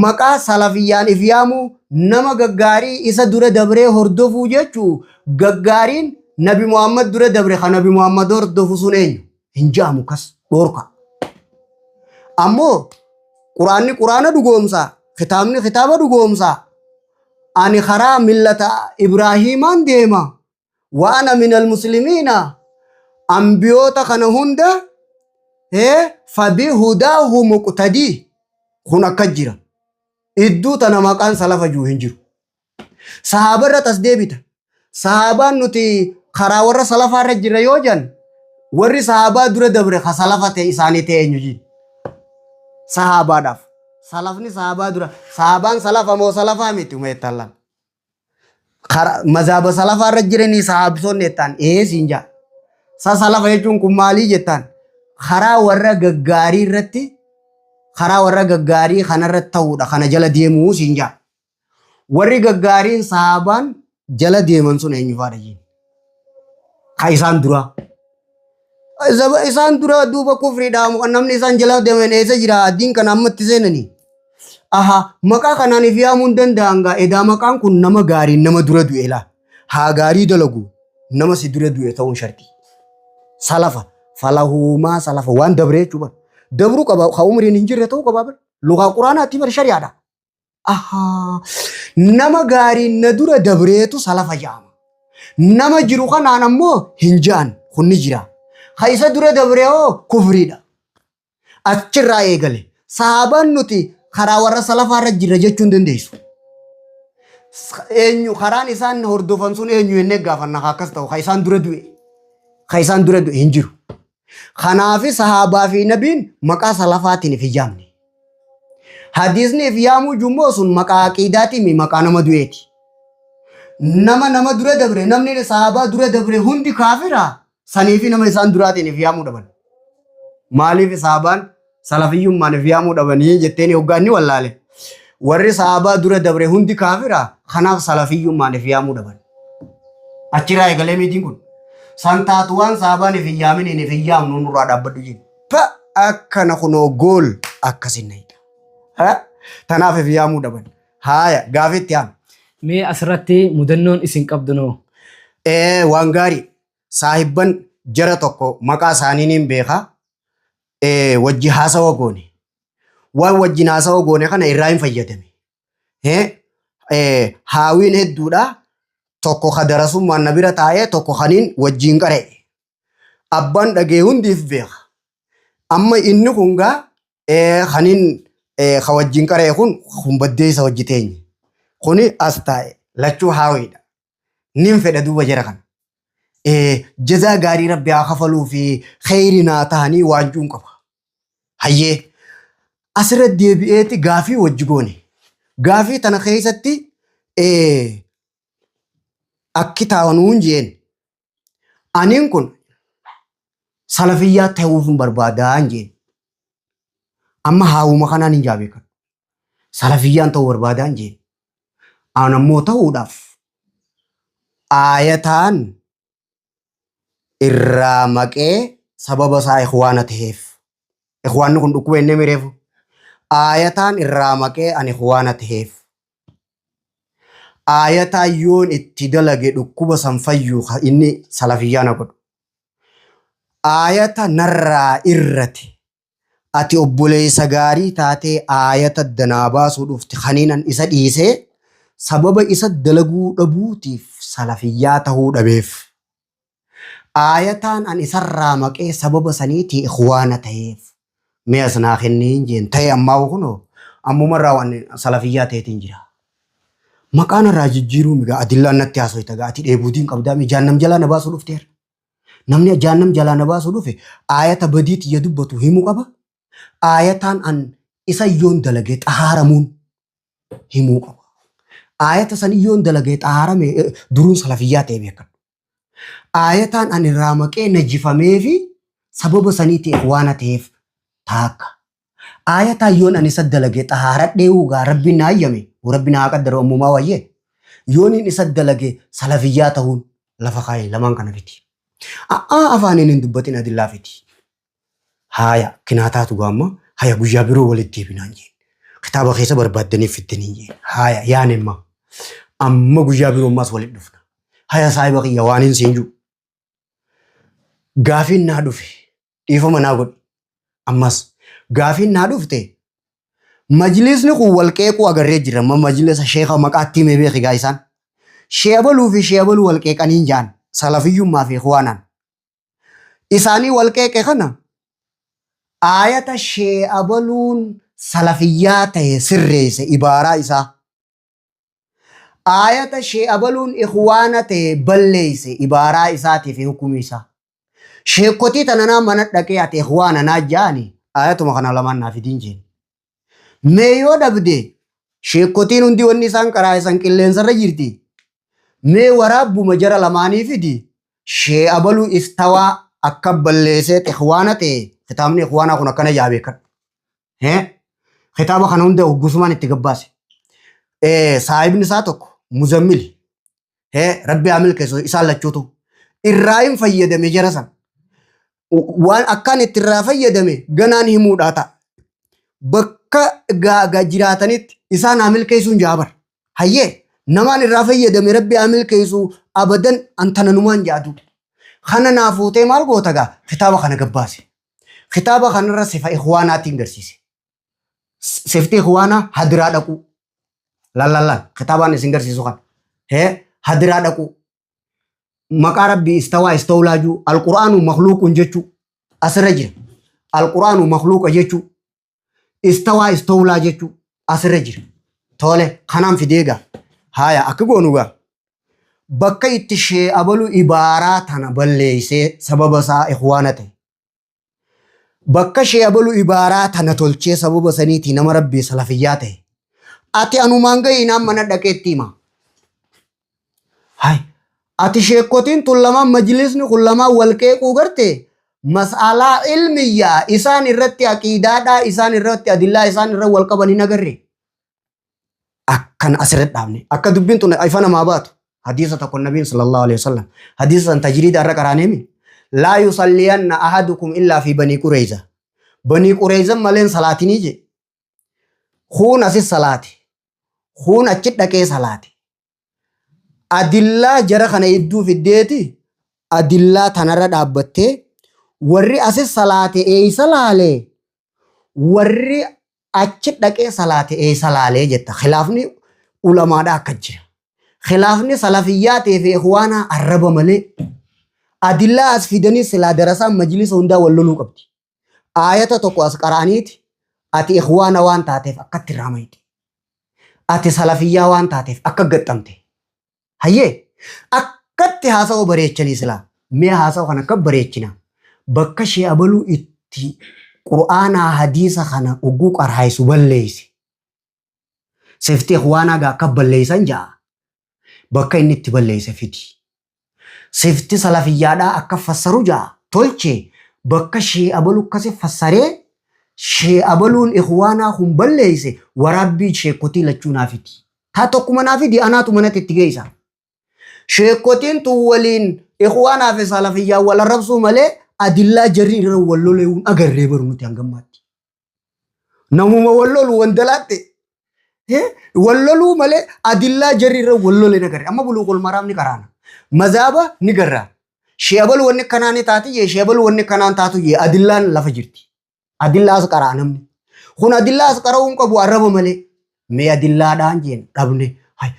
Maqaa salafiyyaan if yaamuu nama gaggaarii isa dura dabree hordofuu jechuu gaggaariin Nabi Muhammad dura dabre ka Nabi Muhammad hordofu sun eenyu? Hin ja'amu kas dhoorka. Ammoo Quraanni Quraana dhugoomsa, kitaabni kitaaba dhugoomsa. Ani karaa millata Ibraahiimaan deema. Wa ana minal muslimiina ambiyoota kana hunda hee fabi hudaahu muqtadii kun akka jira. Idduu tana maqaan salafa jiru hin jiru. Sahaaba irra tas deebita. Sahaabaan nuti karaa warra salafaa irra jirra yoo jedhan warri sahaabaa dura dabre ka salafa ta'e isaanii ta'e eenyu jiin. Sahaabaadhaaf. Salafni sahaabaa dura. Sahaabaan salafa moo salafaa miti umeettaan lama. Kara mazaaba salafaa irra jiranii sahaabsonni jettaan ee siin jaa. Sa salafa jechuun kun maalii jettaan karaa warra gaggaarii irratti karaa warra gaggaarii kanarratti ta'uudha kana jala deemuu siin jaa. Warri gaggaariin sahaabaan jala deeman sun eenyu faadha jiin. Ka isaan duraa. Isaan dura duuba kufriidha namni isaan jala deeman eessa jira diin kana ammatti seenanii. Aha maqaa kanaan if yaamuu hin danda'an gaa edaa maqaan kun nama gaariin nama dura du'e laa haa gaarii dalagu nama si dura du'e ta'uun shartii. Salafa falahuumaa salafa waan dabree jechuu bar dabruu qaba ka umriin hin jirre ta'uu qaba bar lugaa quraanaatti bar shari'aadha. Ahaa. Nama gaariin na dura dabreetu salafa ja'ama. Nama jiru kanaan ammoo hin ja'an kun ni jira. Ka isa dura dabree hoo kufriidha. Achirraa eegale. Sahaabaan nuti karaa warra salafaa irra jirra jechuu hin dandeessu. Eenyu karaan isaan hordofan sun eenyu jennee gaafanna ka akkas ta'u ka isaan dura du'e. Ka isaan dura du'e hin jiru. Kanaafi sahaabaa fi nabiin maqaa salafaatiin if hin yaamne. Hadiisni if yaamuu jummoo sun maqaa aqiidaatii mi maqaa nama du'eeti. Nama nama dura dabre namni sahaabaa dura dabre hundi kaafira saniifi nama isaan duraatiin if yaamuu dhaban. Maaliif sahaabaan salafiyyummaan if yaamuu dhabanii jetteen hoggaa inni wallaale. Warri sahaabaa dura dabre hundi kaafira kanaaf salafiyyummaan if yaamuu dhaban. Achirraa eegalee miitiin kun. San taatu waan sahaabaan if hin yaaminiin if hin yaamnu nurraa dhaabbadhu jedhe. Pa akkana kunoo gool akkasin nayidha. Ha tanaaf if yaamuu dhaban. Haaya gaafii itti aanu. Mee asirratti mudannoon isin qabdu noo? Ee waan gaarii saahibban jara tokko maqaa isaanii niin beeka. Ee wajji haasawa goone. Waan wajjin haasawa goone kana irraa hin fayyadame. Ee haawiin hedduudha. Tokko ka darasummaan na bira taa'ee tokko kaniin wajjiin qara'e. Abbaan dhagee hundiif beeka. Amma inni kun gaa kaniin ka wajjiin qara'e kun kun baddeessa wajji teenye. Kuni as taa'e lachuu haawiidha. Nin fedha duuba jara kana. Jazaa gaarii rabbi haa kafaluu fi kheyri naa tahanii waanjuun qaba. Hayyee asirra deebi'eeti gaafii wajji goone. Gaafii tana keessatti akki taanuun jeen. Aniin kun salafiyyaa ta'uuf hin barbaadaan jeen. Amma haawuma kanaan hin jaabeekan. Salafiyyaan ta'uu barbaadaan jeen. An ammoo ta'uudhaaf aayataan irraa maqee sababa isaa ikhwaana ta'eef. Ikhwaanni kun dhukkuba inni mireefu. Aayataan irraa maqee ani ikhwaana ta'eef. Aayataan yoon itti dalage dhukkuba san fayyu inni salafiyyaa na godhu. Aayata narraa irrate ati obboleessa gaarii taatee aayata danaa baasuu dhufte kaniinan isa dhiisee sababa isa dalaguu dhabuutiif salafiyyaa tahuu dhabeef. Aayataan an isarraa maqee sababa saniitii ikhwaana taheef. Mee as naa kenniin jeen ta'e ammaa kunoo ammumarraa waan salafiyyaa ta'eetiin jira. Maqaan irraa jijjiiruu migaa adillaan natti haasoyta gaa ati dheebuutiin qabdaa mi jaannam jalaa na baasuu dhufteera. Namni jaannam jalaa na baasuu dhufe aayata badii tiyya dubbatu himuu qaba. Aayataan an isa yoon dalage xahaaramuun himuu qaba. Aayata san yoon dalage xahaarame duruun salafiyyaa ta'e beekadhu. Aayataan ani irraa maqee najifamee fi sababa saniiti ikhwaana ta'eef taakka. Aayataan yoon ani isa dalage xahaaradhee ugaa rabbiin na hayyame rabbi na haa qaddaru ammumaa wayyee. Yoon inni isa dalage salafiyyaa ta'uun lafa kaa'e lamaan kana fiti. A'aa afaaniin hin dubbatin adillaa fiti. Haaya kinaa taatu gaamma haya guyyaa biroo walitti deebinaan jeen. Kitaaba keessa barbaaddanii fiddanii jeen. Haaya yaan imma. Amma guyyaa biroo ammaas walitti dhufna. Haya saahiba kiyya waan hin siin jiru. Gaafiin naa dhufe dhiifama naa godhi. Ammas gaafiin naa dhufte majlisni kun wal qeequu agarree jira. Amma majlisa sheeka maqaatti himee beeki gaa isaan. Sheebaluu fi sheebaluu wal qeeqaniin jaan salafiyyummaa fi ikhwaanaan. Isaanii wal qeeqe kana aayata shee'abaluun salafiyyaa ta'e sirreesse ibaaraa isaa. Aayata shee'abaluun ikhwaana ta'e balleesse ibaaraa isaatii fi hukumii isaa. Sheekkotii tananaa mana dhaqee ati ikhwaana naa jaani aayatuma kana lamaan naa fidiin jeen. Mee yoo dhabde sheekkotiin hundi wanni isaan qaraa'isan qilleensarra jirti. Mee waraabbuma jara lamaanii fidi shee abaluu istawaa akka balleessee ikhwaana ta'e kitaabni ikhwaanaa kun akkana jaa beekadhu. Hee? Kitaaba kana hunda hoggusumaan itti gabbaase. Saahibni isaa tokko muzammili. Hee rabbi haa milkeessu isaan lachuutu. Irraa hin fayyadame jara san. Waan akkaan itti irraa fayyadame ganaan himuudhaa ta'a. Bakka gaa jiraatanitti isaan haa milkeessuun jaabar. Hayyee namaan irraa fayyadame rabbi haa milkeessu abadan antananumaan jaadu. Kana naa fuutee maal goota gaa kitaaba kana gabbaase. Kitaaba kanarra sifa ikhwaanaatiin garsiise. Sifti ikhwaanaa hadiraa dhaquu. Lallallal kitaabaan isin garsiisu kana. Hee hadiraa dhaquu. Maqaa rabbii istawaa istawlaa juu alqur'aanu makluuqun jechuu asirra jira. Alqur'aanu makluuqa jechuu istawaa istawlaa jechuu asirra jira. Tole kanaan fidee gaa. Haaya akka goonu gaa. Bakka itti shee abalu ibaaraa tana balleessee sababa isaa ikhwaana ta'e. Bakka shee abalu ibaaraa tana tolchee sababa saniitii nama rabbii salafiyyaa ta'e. Ati anumaan gahi naan mana dhaqeetti hima. Hay ati sheekkotiin tun lamaan majlisni kun lamaan wal qeequu garte mas'alaa ilmiyyaa isaan irratti aqiidaadhaa isaan irratti adillaa isaan irra wal qaban hin agarre. Akkan asirratti dhaabne akka dubbiin tun ifa namaa baatu hadiisa tokko nabiin sallallahu alaihi wasallam hadiisa san tajriida irra qaraaneemi laa yusalliyanna ahadukum illaa fi banii qureyza banii qureyzan maleen salaatinii je kuun asis salaate kuun achi dhaqee salaate adillaa jara kana hedduu fiddeeti adillaa tanarra dhaabbattee warri asis salaate eeysa laalee warri achi dhaqee salaate eeysa laalee jetta. Khilaafni ulamaadhaa akka jira. Khilaafni salafiyyaatii fi ikhwaanaa arraba malee adillaa as fidanii silaa darasaan majlisa hundaa wal loluu qabdi. Aayata tokko as qara'aniiti ati ikhwaana waan taateef akkatti irraa mayte. Ati salafiyyaa waan taateef akka gaxxamte. Hayyee akkatti haasawa bareechanii silaa mee haasawa kana akka bareechina bakka shee abaluu itti qur'aanaa hadiisa kana ogguu qaraayisu balleeyse. Sifti ikhwaanaa gaa akka balleeysan ja'a. Bakka inni itti balleeyse fidi. Sifti salafiyyaadhaa akka fassaru ja'a. Tolche bakka shee abaluu akkasi fassaree shee abaluun ikhwaanaa kun balleeyse waraabbii sheekotii lachuu naa fidi. Taa tokkuma naa fidi anaatu manatti itti geessa. Sheekotiin tun waliin ikhwaanaa fi salafiyyaan wal arrabsuu malee adillaa jarri irra wal loleewuun agarree baru nuti hangammaatti. Namuma wal lolu wandalaatte. Wal loluu malee adillaa jarri irra wal lole ni agarre. Amma buluuqul maraam ni qaraana. Mazaaba ni garra. Sheebalu wanni kanaan ni taati jee sheebalu wanni kanaan taatu jee adillaan lafa jirti. Adillaa as qaraa namni. Kun adillaa as qara'uu hin qabu arraba malee. Mee adillaadhaan jeen dhabne.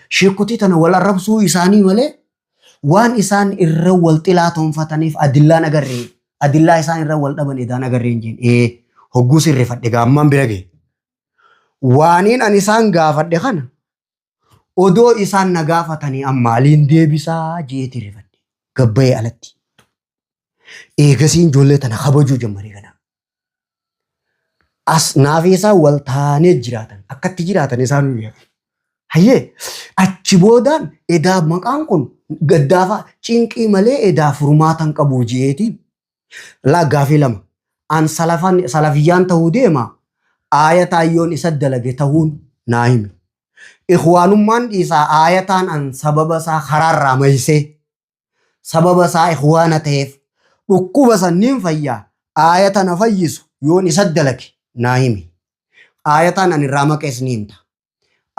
Sheekotii tana wal arrabsuu isaanii malee waan isaan irra wal xilaa toonfataniif adillaan agarree. Adillaa isaan irra wal dhaban edaan agarreen jeen. Ee hogguu sirreeffadhe gaammaan bira gahe. Waaniin ani isaan gaafadhe kana odoo isaan na gaafatanii an maaliin deebisaa jeeti rifadhe. Gabbayee alatti. Eegasiin ijoollee tana kabajuu jammaree kana. As naafi isaan wal taanee jiraatan. Akkatti jiraatan isaan beekan. Hayyee achi boodaan edaa maqaan kun gaddaafa cinqii malee edaa furmaatan qabu jeetiin. Laa gaafii lama. An salafan salafiyyaan ta'uu deema. Aayataan yoon isa dalage ta'uun naa himi. Ikhwaanummaan dhiisaa aayataan an sababa isaa karaarraa maysee sababa isaa ikhwaana ta'eef dhukkuba sanniin fayyaa aayata na fayyisu yoon isa dalage naa himi. Aayataan an irraa maqees ni himta.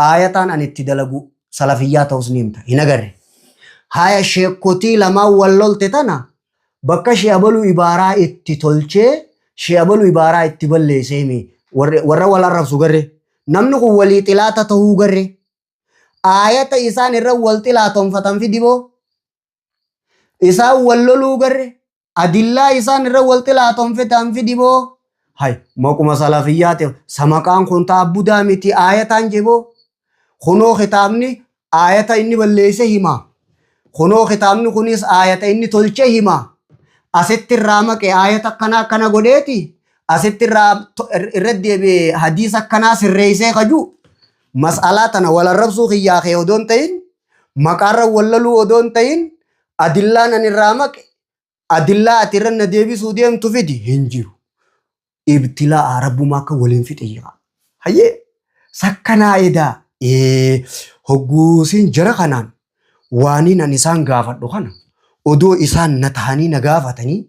Aayataan an itti dalagu salafiyyaa ta'us ni himta. Hin agarre. Haya sheekotii lamaan wal lolte tana bakka shee abaluu ibaaraa itti tolchee shee abaluu ibaaraa itti balleessee himi. Warra wal arrabsu garre. Namni kun walii xilaata ta'uu garre. Aayata isaan irra wal xilaatonfatan fidi boo. Isaan wal loluu garre. Adillaa isaan irra wal xilaatonfatan fidi boo. Hay maquma salafiyyaatiif samaqaan kun taabbudaa miti aayataan jeboo. Kunoo kitaabni aayata inni balleesse hima. Kunoo kitaabni kunis aayata inni tolche hima. Asitti irraa maqe aayata akkana akkana godheeti. Asitti irraa irra deebi'ee hadiisa akkanaa sirreessee kaju. Mas'alaa tana wal arrabsuu kiyyaa kee odoo hin ta'in maqaarra wal loluu odoo hin ta'in adillaan ani irraa maqe adillaa ati irra na deebisuu deemtu fidi hin jiru. Ibtilaa rabbumaa akka waliin fixe jira. Hayyee sakkanaa edaa ee hogguusiin jara kanaan waaniin ani isaan gaafadhu kana odoo isaan na tahanii na gaafatanii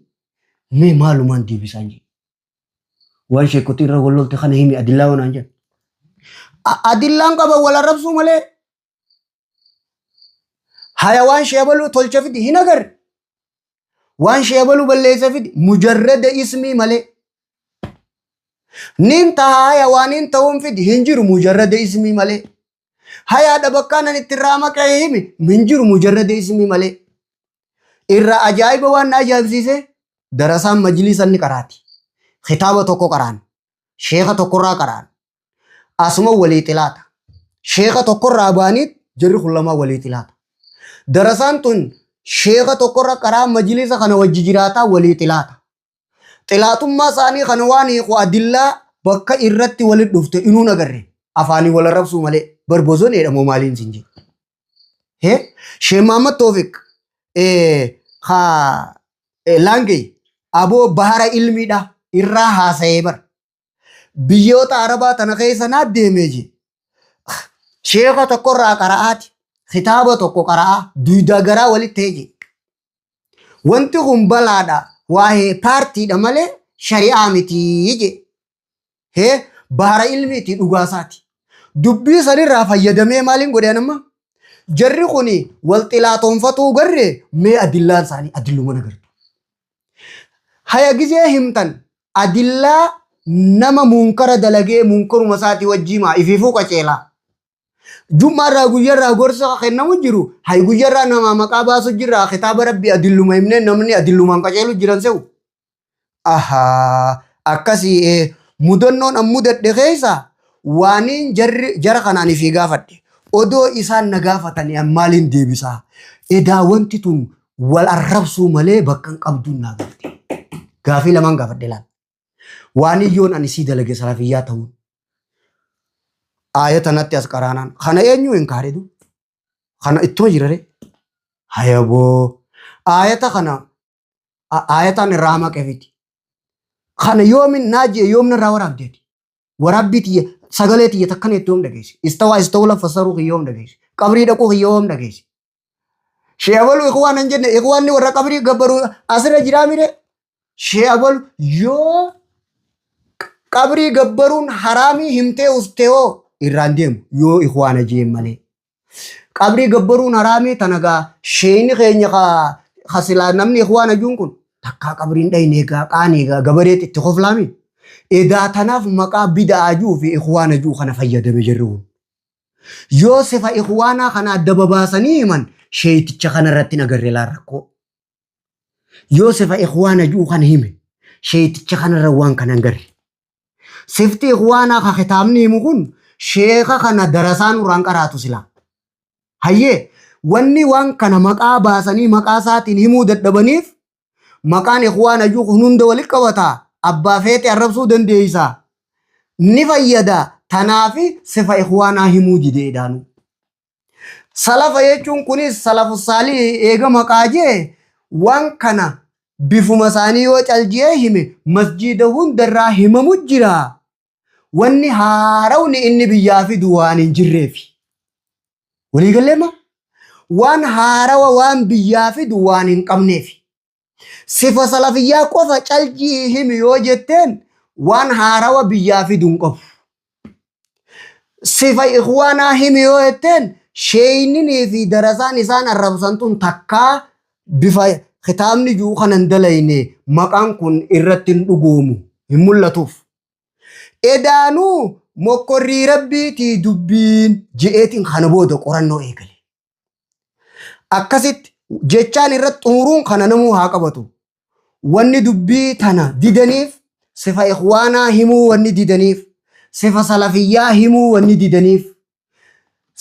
mee maalumaan deebisaan jedhe. Waan sheekotii irra wal lolte kana himi adillaa waan jedhe. Adillaan qaban wal arrabsuu malee haya waan sheebaluu tolcha fidi hin agarre. Waan sheebaluu balleessa fidi mujarrada ismii malee. Nin taha haya waan hin ta'uun fidi hin jiru mujarrada ismii malee. Hayaadha bakkaan ani itti irraa maqee himi hin jiru mujarrada ismii malee. Irra ajaa'iba waan na ajaa'ibsiise darasaan majliisa ni qaraati. Kitaaba tokko qaraan. Sheeka tokkorraa qaraan. Asuma walii xilaata. Sheeka tokkorraa ba'anii jarri kun lamaa walii xilaata. Darasaan tun sheeka tokkorra qaraa majliisa kana wajji jiraataa walii xilaata. Xilaatummaa isaanii kana waan hiiku adillaa bakka irratti walitti dhufte inuun agarre afaanii wal arrabsuu malee barbozoneedha moo maaliin sin jedhu. Hee Sheekh Muhammad Toofiq ka laangee aboo bahara ilmiidha irraa haasa'ee bara. Biyyoota Arabaa tana keessa naa deemee jee. Sheeka tokkorraa qara'aati. Kitaaba tokko qara'aa duydaa garaa walitti ta'ee jee. Wanti kun balaadha. Waa'ee paartiidha malee shari'aa miti jee. Hee bahara ilmiiti dhugaasaati. Dubbii sanirraa fayyadamee maaliin godhe amma? Jarri kun wal xilaatoonfatuu garree mee adillaan isaanii adilluma nagartu. Haya gizee himtan adillaa nama munkara dalagee munkaruma isaatii wajjii maa ifiifuu qaceelaa. Jum'aarraa guyyarraa gorsa kennamu jiru hay guyyarraa namaa maqaa baasu jirra kitaaba rabbii adilluma himnee namni adillumaan qaceelu jiran se'u. Ahaa akkasii mudannoon an mudadhe keessa waaniin jarri jara kanaan ifii gaafadhe odoo isaan na gaafatanii an maaliin deebisaa edaa wanti tun wal arrabsuu malee bakka hin qabduun naa galte. Gaafii lamaan gaafadhe laal. Waan iyyoon ani sii dalage salafiyyaa ta'uun. Aayata natti as qaraanaan. Kana eenyu hin kaaredu? Kana ittuma jirare? Hayaboo. Aayata kana aayataan irraa maqefiti. Kana yoomin naa jee yoomna irraa waraabdeeti. Waraabbii tiyya sagalee tiyya takkana itti yoom dhageesse. Istawaa istawla fassaruu kiyya yoom dhageesse. Qabrii dhaquu kiyya yoom dhageesse. Sheebalu ikhwaan hin jenne ikhwaanni warra qabrii gabbaru asirra jiraa mire. Sheebalu yoo qabrii gabbaruun haraamii himtee ustee hoo irraan deemu yoo ikhwaana jeen malee. Qabrii gabbaruun haraamii tana gaa sheeyni keenya ka silaa namni ikhwaana juun kun takkaa qabriin dhayne egaa qaanii egaa gabareetti itti koflaami. Edaa tanaaf maqaa bida'aa juu fi ikhwaana juu kana fayyadame jirri kun. Yoo sifa ikhwaanaa kana adda babaasanii himan sheeyticha kana irratti hin agarre laan rakkoo. Yoo sifa ikhwaana juu kana hime sheeyticha kanarra waan kana hin garre. Sifti ikhwaanaa ka kitaabni himu kun sheeka kana darasaan irraan qaraatu silaa. Hayyee wanni waan kana maqaa baasanii maqaa isaatiin himuu dadhabaniif maqaan ikhwaana juu kun hunda walitti qabata abbaa feete arrabsuu dandeeysa ni fayyada tanaafi sifa ikhwaanaa himuu dideedhaanu. Salafa jechuun kunis salafu saalih eega maqaa jee waan kana bifuma isaanii yoo caljee hime masjiida hundarraa himamu jira. Wanni haarawni inni biyyaa fidu waan hin jirreefi. Walii galleema? Waan haarawa waan biyyaa fidu waan hin qabneefi. Sifa salafiyyaa qofa caljii himi yoo jetteen waan haarawa biyyaa fidu hin qabu. Sifa ikhwaanaa himi yoo jetteen sheeyninii fi darasaan isaan arrabsan tun takkaa bifa kitaabni jiru kana hin dalayne maqaan kun irratti hin dhugoomu hin mul'atuuf. Edaanuu mokkorrii rabbiitii dubbiin je'eetiin kana booda qorannoo eegale. Akkasitti jechaan irratti xumuruun kana namuu haa qabatu. Wanni dubbii tana didaniif sifa ikhwaanaa himuu wanni didaniif sifa salafiyyaa himuu wanni didaniif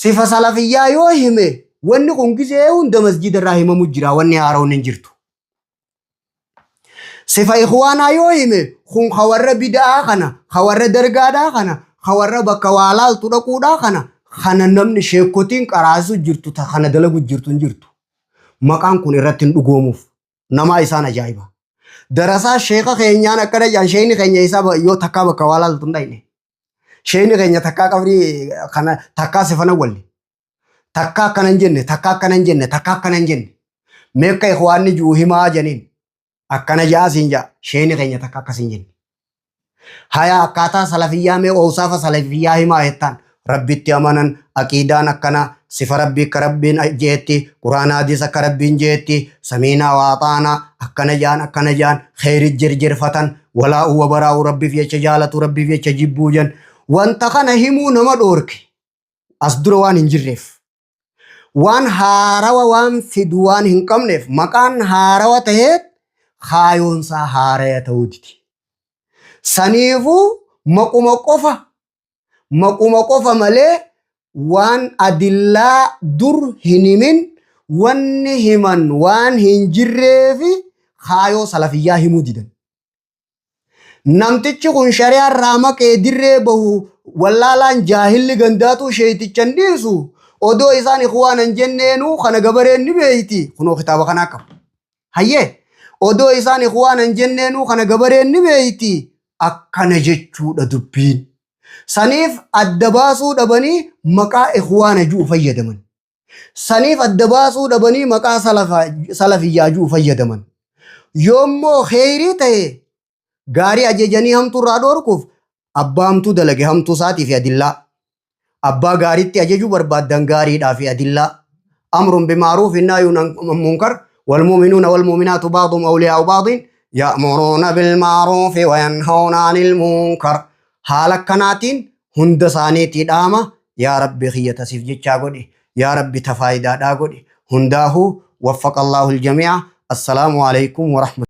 sifa salafiyyaa yoo hime wanni kun gisee hunda masjida irraa himamu jira wanni haaroon hin jirtu. Sifa ikhwaanaa yoo hime kun ka warra bida'aa kana ka warra dargaadhaa kana ka warra bakka waa laaltu dhaquudhaa kana kana namni sheekotiin qaraasu jirtu ta kana dalagu jirtu hin jirtu. Maqaan kun irratti hin dhugoomuuf namaa isaan ajaa'iba. Darasaa sheeka keenyaan akkana jedhan sheekni keenya isaa yoo takkaa bakka waa laaltu hin dhayne. Sheekni keenya takkaa qabrii kana takkaa sifana walli. Takkaa akkana hin jenne takkaa akkana hin jenne takkaa akkana hin jenne. Meekka ikhwaanni jiru himaa janiin. Akkana ja'a siin ja'a. Sheekni keenya takka akkas hin jenne. Haya akkaataa salafiyyaa mee oosaafa salafiyyaa himaa jettaan. Rabbitti amanan aqiidaan akkana sifa rabbii akka rabbiin jeetti quraana hadiis akka rabbiin jeetti samiinaa waaxaana akkana jaan akkana jaan kheyri jirjirfatan walaa'uu wabaraa'uu rabbiif jecha jaalatu rabbiif jecha jibbuu jan wanta kana himuu nama dhoorke as dura waan hin jirreef waan haarawa waan fidu waan hin qabneef maqaan haarawa ta'ee kaayoonsaa haaraya ta'uu dide. Saniifuu maquma qofa maquma qofa malee waan adillaa dur hin himin wanni himan waan hin jirreefi kaayoo salafiyyaa himuu didan. Namtichi kun shari'aa irraa maqee dirree bahu wallaalaan jaahilli gandaatuu sheeyticha hin dhiisu. Odoo isaan ikhwaana hin jenneenuu kana gabareen ni beeyti. Kunoo kitaaba kanaa qaba. Hayyee odoo isaan ikhwaana hin jenneenuu kana gabareen ni beeyti. Akkana jechuudha dubbiin. Saniif adda baasuu dhabanii maqaa ikhwaana ji'u fayyadaman. Saniif adda baasuu dhabanii maqaa salafiyyaa ji'u fayyadaman. Yoommoo kheyrii ta'e gaarii ajajanii hamtuu irraa dhoorkuuf abbaa hamtuu dalage hamtuu isaatii fi adillaa. Abbaa gaariitti ajajuu barbaaddan gaariidhaa fi adillaa. Amrun bimaaruufin nahyun an munkar walmu'minuuna walmu'minaatu ba'duhum awliyaa'u ba'din ya'muruuna bilmaaruufi wayanhawna anil munkar. Haala akkanaatiin hunda isaaniitii dhaama. Yaa Rabbi kiyya tasiif jechaa godhi. Yaa Rabbi ta faayidaadhaa godhi. Hundaahuu waffaqallaahu aljamii'a. Assalaamu alaikum wa rahmatullahi.